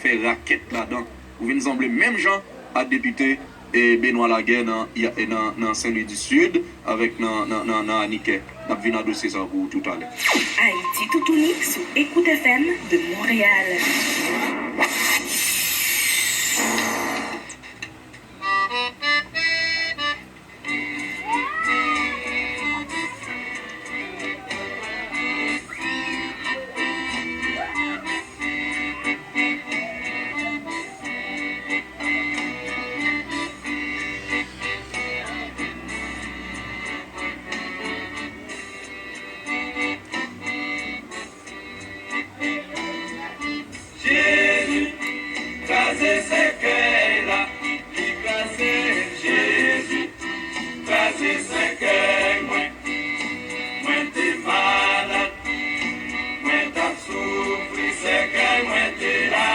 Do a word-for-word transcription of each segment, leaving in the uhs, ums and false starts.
fè rakèt ladan. Ou vin sanble menm jan a depite, e, Benoît Laguerre nan, nan, nan Saint-Louis du Sud avèk nan, nan, nan, nan Anikè. N ap vin an dosye sa pou ou toutalè. Ayiti Toutouni sou Écoute F M de Montréal. Jezi kraze sèkèy la, li kraze Jezi kraze sèkèy mwen. Mwen te malad, mwen t ap soufri, sèkèy mwen te la,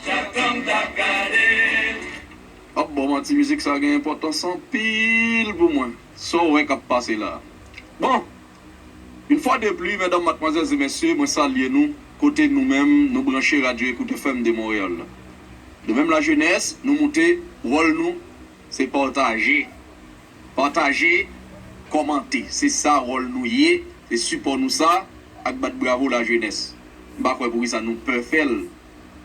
chak tan m t ap gade. Ap bon, manti, mizik sa gen enpòtans anpil pou mwen. Sa w wè k ap pase la? Bon, yon fwa de pli, medam, madmwazèl e mesye, mwen salye nou, kote nou menm, nou branche Radyo Écoute F M de Montréal la. Nou menm lajenès, nou moute, wòl nou, se pataje. Pataje, kòmante. Se sa wòl nou ye, se sipò nou sa, ak bat bravo lajenès. M pa kwè poukisa nou pè fè l.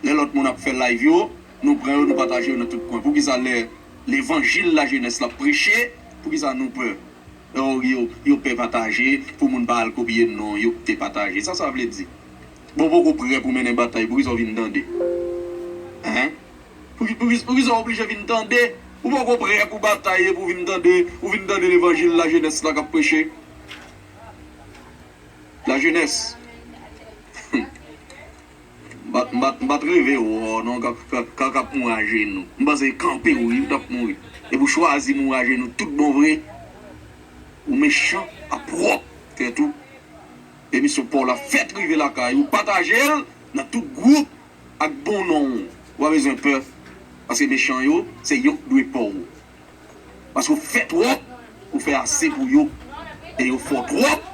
Lè lòt moun ap fè live yo, nou pran yo, nou pataje yo nan tout kwen. Poukisa lè levanjil lajenès la ap preche, poukisa nou pè? Yo, yo, yo pè pataje pou moun pa al kopye non yo te pataje. Sa sa vle di? Bon, poko prè pou mennen batay, poukisa w vin tande? Hein? Pou ki, pou ki, poukisa w oblije vin tande? Ou poko prè pou batay e pou vin tande, ou vin tande levanjil lajenès la k ap preche? Lajenès. M pa t, m pa t, m pa t reve wè w non, k ap, k ap, k ap, k ap mouri ajenou. M panse kanpe w wi, ou t ap mouri. Epi w chwazi mouri ajenou tout bon vre. Ou mechan, ap pwòp tèt ou. Emisyon pa w la fèt rive lakay ou. Pataje l nan tout gwoup ak bon non w. Ou pa bezwen pè. Paske mechan yo, se yo k dwe pè w. Paske w fè twòp, ou fè ase pou yo. E yo fè w twòp,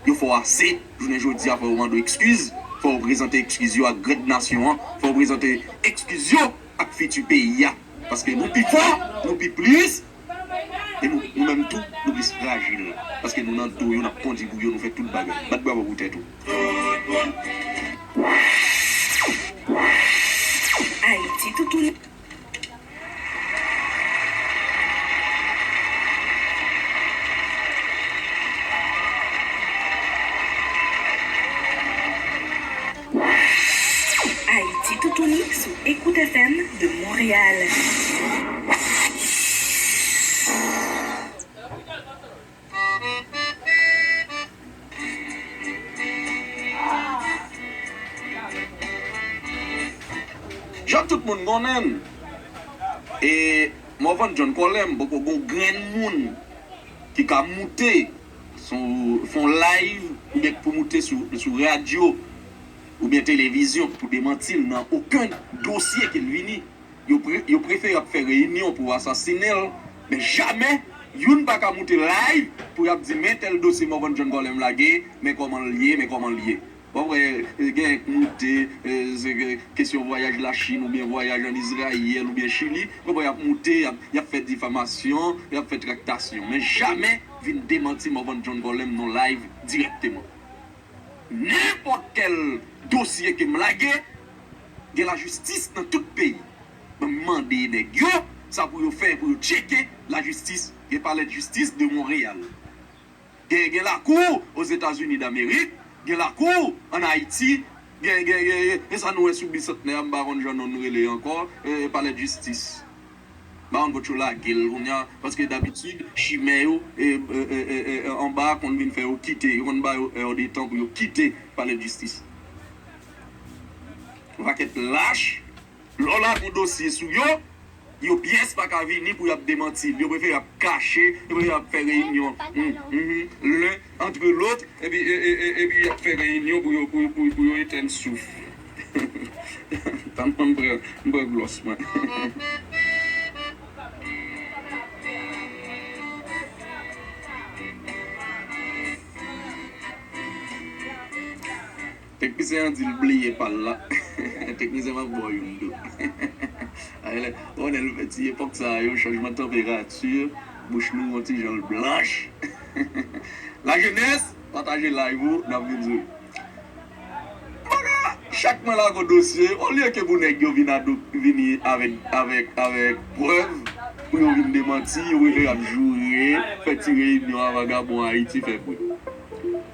yo fè w ase. Jounen jodi a, fò yo mande w ekskiz, fò yo prezante ekskiz yo ak grande nation an, fò yo prezante ekskiz yo ak fiti peyi a. Paske nou pi fò, nou pi plis, e nou, nou menm tou, nou plis frajil. Paske nou nan do yo, n ap kondi pou yo, nou fè tout bagay. Bat bravo pou tèt ou. Ayiti Toutouni. Ayiti Toutouni sou Écoute F M de Montréal. Jan tout moun konnen, e Morvan John Colem poko gon grenn moun ki ka moute sou, fè yon live oubyen pou moute sou, sou radyo oubyen televizyon pou demanti l nan okenn dosye ke l vini. Yo pre-, yo prefere ap fè reyinyon pou asasinen l, men jamè youn pa ka moute live pou y ap di men tèl dosye Morvan John Colem lage, men kòman l ye, men kòman l ye. W ap wè, e, gen k moute, e, se ke kesyon vwayaj Lachin oubyen vwayaj ann Izrayèl oubyen Chili, w ap wè y ap moute, y ap, y ap fè difamasyon, y ap fè traktasyon. Men jamè vin demanti Morvan John Colem nan live dirèkteman. Nenpòt kèl dosye ke m lage, gen lajistis nan tout peyi. Mwen mande nèg yo sa pou yo fè, pou yo tcheke lajistis, gen palè de jistis de Monreyal. Gen, gen lakou Ozetazini Damerik, gen lakou ann Ayiti, gen, gen, gen, gen, e sa nou wè sou Bisantnè a, m pa konn jan non l rele ankò, e, palè de jistis. M pa konn kot yo lage l kounye a, paske dabitid, chimè yo, e, e, anba a konn vin fè yo kite, yo konn ba yo èdtan pou yo kite palè de jistis. Yon pakèt lach, lè w lage yon dosye sou yo, yo pyès pa ka vini pou y ap demanti l, yo prefere ap kache, yo prefere ap fè reyinyon, mhm, len, antre lòt, epi, e, e, e, epi y ap fè reyinyon pou yo, pou, pou, pou yo etèn souf. Tann mwen, m pran, m pran glòs mwen. Teknisyen an di l bliye pa l la. Teknisyen m ap ba w youn tou. Ou konnen l fè ti epòk sa yo, chanjman tanperati, bouch nou yon ti jan l blanch. Lajenès, pataje live ou, n ap vin sou. Chak mwen lage yon dosye, olye ke pou nèg yo vin ado, vini avèk, avèk, avèk prèv, pou yo vin demanti, yo prefere ap joure, fè ti reyinyon a vagabon Ayiti fè bri.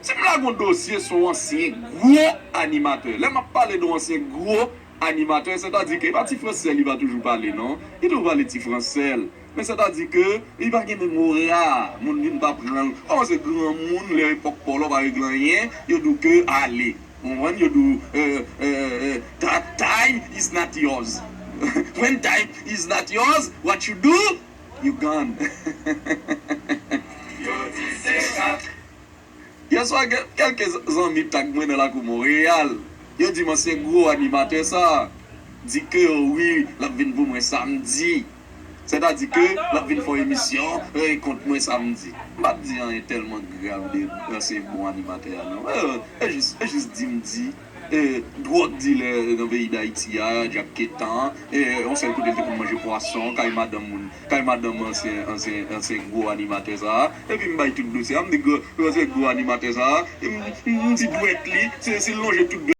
Si m lage yon dosye sou yon ansyen gwo animatè, lè m ap pale de yon ansyen gwo animatè, sètadi ke e pa ti fransè li pa toujou pale non, li toujou pale ti fransè l. Men sètadi ke li pa gen menm ora, moun vin pa pran l. Kòman se granmoun, lè epòk pa w la w pa regle anyen, yo di w ke ale. Ou konprann? Yo di w, eh, eh, eh, that time is not yours. When time is not yours, what you do? You gone. Yèswa, kèlke zanmi tag mwen nan lakou Monreyal. Yo di m ansyen gwo animatè sa a di ke wi, l ap vin pou mwen samdi. Sètadi ke l ap vin fè yon emisyon, eh, kont mwen samdi. M pa t di anyen tèlman grav de ansyen bon animatè a non. Eh, e jis, e jis di m di, eh, dwòg dilè nan peyi Dayiti a, Jack Ketan, eh, yon sèl kote l te konn manje pwason, kay madanm moun, kay madanm ansyen, ansyen, ansyen gwo animatè sa a. Epi m bay tout dosye a, m di gwo, ansyen gwo animatè sa a, m, m, m di dwèt li, se, se l lonje tout dwèt